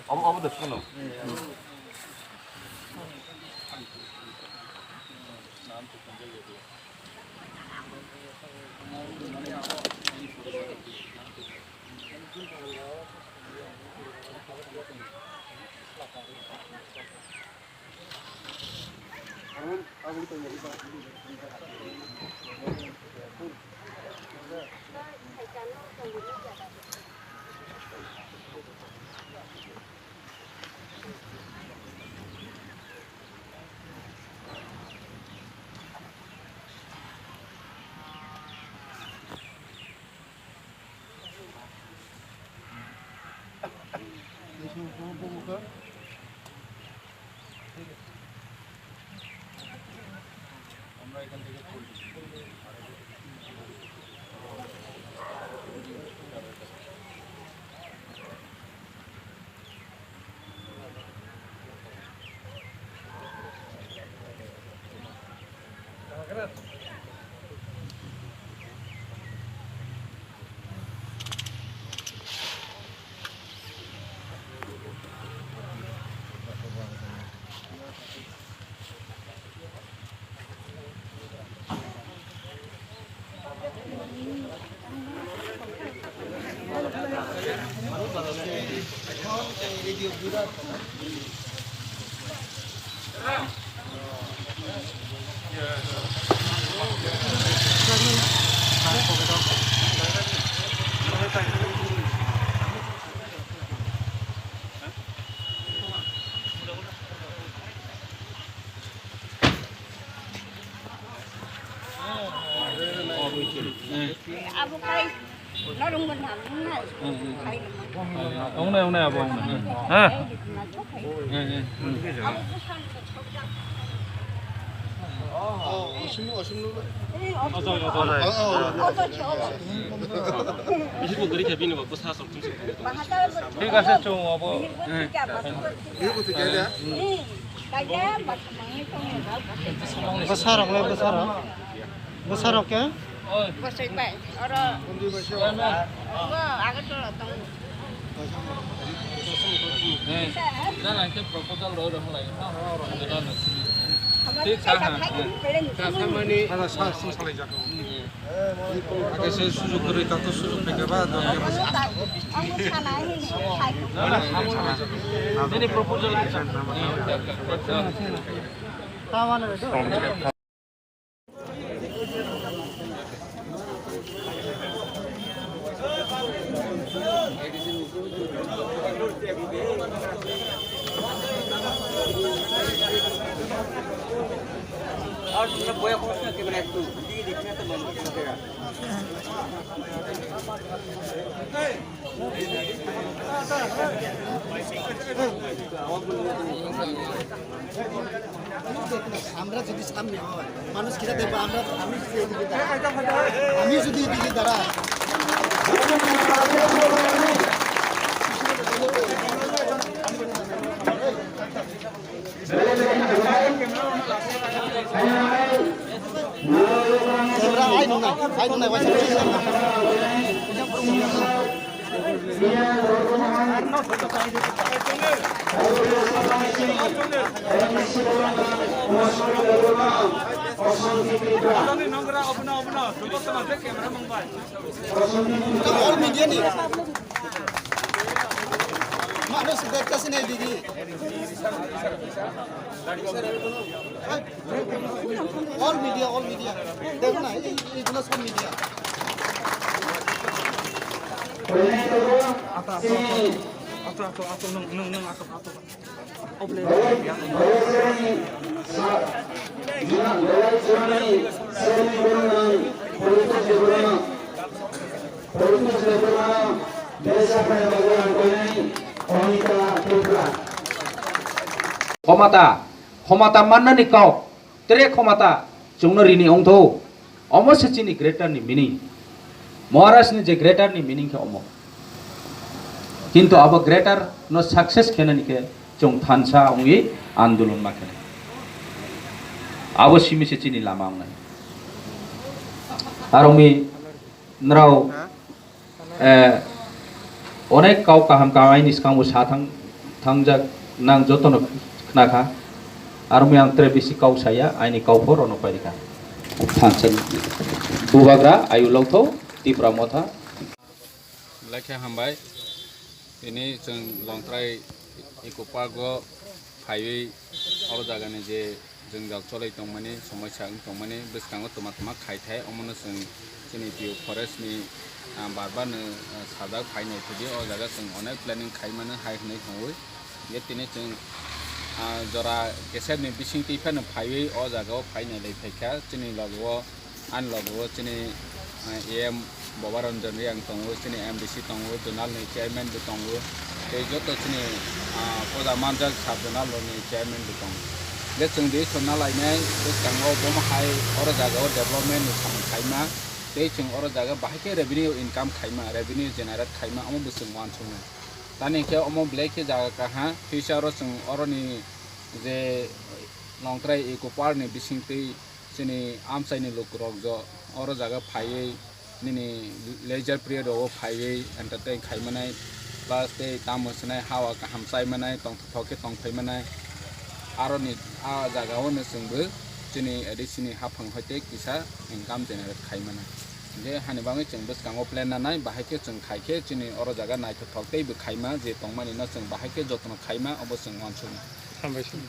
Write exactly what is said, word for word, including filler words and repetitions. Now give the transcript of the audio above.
Obo, obo de, suno. Abo kai norong bo nam nai. Ong nai, ong nai, abo ong nai. Ha? Abo busan ko chokjak. Ojo, ojo. Ojo, ojo. Bihik bo gari khe bini bo bwsa sok thung sok. Thik ase, chwng abo. Bwsarok le bwsarok. Bwsarok khe? Bwsai bai. Oro. Bo Agartala tong. Thik sa ha. Sa sa mani. Sa sa sung salai jako. Kaisa sujuk kwrwi, tato sujuk phaikha ba, nini proposal. আমরা যদি সামনে হয়, মানুষ কিরা দেখবো? আমরা, আমি যদি এদিকে দাঁড়াই, আমি যদি এদিকে দাঁড়াই। Ai nung nai, ai nung nai, waisa. All media ni. Mano se dekta sine digi. All media, all media. Dekh na, ei, ei, eigulo sob media. Ato, ato, ato, ato, nung, nung, nung, ato, ato. Tobini chwrai kwmano besa khlai bagwi ang koinai Onika Tripura. Khomata, khomata mannani kok, tere khomata chwngno rini wngtho. Omo se chini greater ni meaning. Maharaj ni je greater ni meaning khe omo. Kintu abo greater no success khenani khe chwng thansa wngwi andolon ma khe. Abo simi se chini lama wngnai. Aro mi nrao, eh, onek kau kaham kaham aini swkango sa thang, thangjak nang jotono khnakha. Aro mi ang tere bisi kau saya, aini kau pho rono pairikha. Thansa bubagra ayu lokthau Tipra Motha. Belai khe hambai. Tini chwng Longtrai Eco Park o phaiwi oro jagani je jwngjal cholai tongmani, somoisa wng tongmani bwskango twma twma khai thai, omono chwng chini T U Forest ni, ah, bar bar no, ah, sajak phai nai thidi, o jaga chwng onek planning khai mano hai hwnwi hwnwi. Je tini chwng, ah, jora kesep ni bising twi phano phaiwi o jaga o phai nai lai phaikha chini logo o. Ani logo o chini, ah, A M Boba Ranjan Reang tongo, chini M D C tongo, zonal ni chairman bo tongo, tei joto chini, ah, puja manjak sub zonal rok ni chairman bo tongo. Je chwng di sonna lainai bwskango bomo hai oro jaga o development ni samung khaima, tei chwng oro jaga bahai khe revenue income khaima, revenue generate khaima, omo bo chwng uansuknai. Tani khe omo belai khe jaga kaha, future o chwng oroni je Longtrai Eco Park ni bising twi chini amchaini lukurok jo oro jaga phaiwi nini leisure period rogo phaiwi entertain khaimanai, plus tei tamo swnai hawa kaham chaimanai, tongthok khe tongphaimanai. Aroni a jagao no chwngbo chini A D C ni haphang hoite kisa income generate khaimanai. Je hani bagwi chwng bwskango plan nanai, bahai khe chwng khai khe chini oro jaga naithothok tei bwkhaima je tongmani no chwng bahai khe jotono khaima, obo chwng uansuknai. Hambai sir.